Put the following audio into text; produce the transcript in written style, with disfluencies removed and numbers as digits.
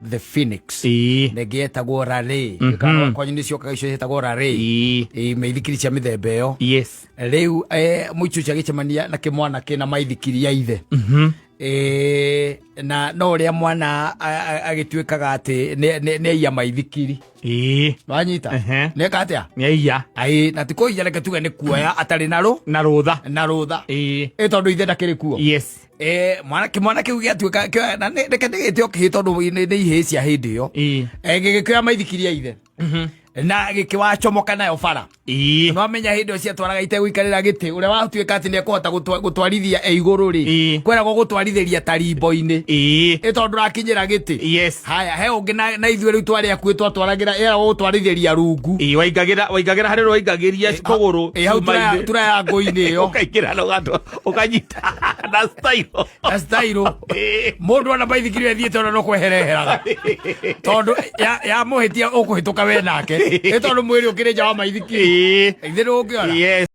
The Phoenix. Na ĩngĩ yetagwo Raleigh. Kana kwanyu nĩ ciokaga icio ciĩtagwo Raleigh. Ĩĩ, maithikiri cia mĩthemba ĩyo. Rĩu mũico ũcio agĩcemania na kĩmwana kĩna maithikiri ya ithe. Na no ũrĩa mwana agĩtuĩkaga atĩ nĩ aiya maithikiri. Wanyita? Ehe. Nĩeka atĩa? Nĩ aiya. Aĩ, na ti kũiya, reke tuge nĩ kuoya atarĩ na rũ Na rũtha. Na rũtha. Ĩĩ. Ĩ tondũ ithe ndakĩrĩ kuo. Mwana kĩmwana kĩu gĩatuĩka na reke ndĩgĩte o kĩhĩ tondũ nĩ ihĩĩ cia hĩndĩ ĩyo. Gĩgĩkĩoya maithikiri ya ithe na gĩkĩwacomoka nayo bara. No amenya hĩndĩ ĩyo ciatwaraga itegũikarĩra gĩtĩ, ũrĩa watuĩka atĩ nĩekũhota gũtwarithia e igũrũ rĩ, kweragwo gũtwarithĩria tarimbo-inĩ. Ĩ tondũ ndũrakinyĩra gĩtĩ. Haya, he ũngĩ na ithuĩ rĩu twarĩ akuĩ twatwaragĩra, eragwo gũtwarithĩria rungu. Ĩĩ, waingagĩra harĩ waingagĩria kũgũrũ. Ĩ, hau cuma-inĩ. Turaya ngũ-inĩ ĩyo. Ũkaingĩra na ũkanyita na style. Na style. Mũndũ ona maithikiri ĩthiĩte ona no kwehereheraga tondũ yamũhĩtia ũkũhĩtũka we nake, ĩ tondũ mwĩrĩ ũkĩrĩ nja wa maithikiri. Ithe ndũngĩona. Yes.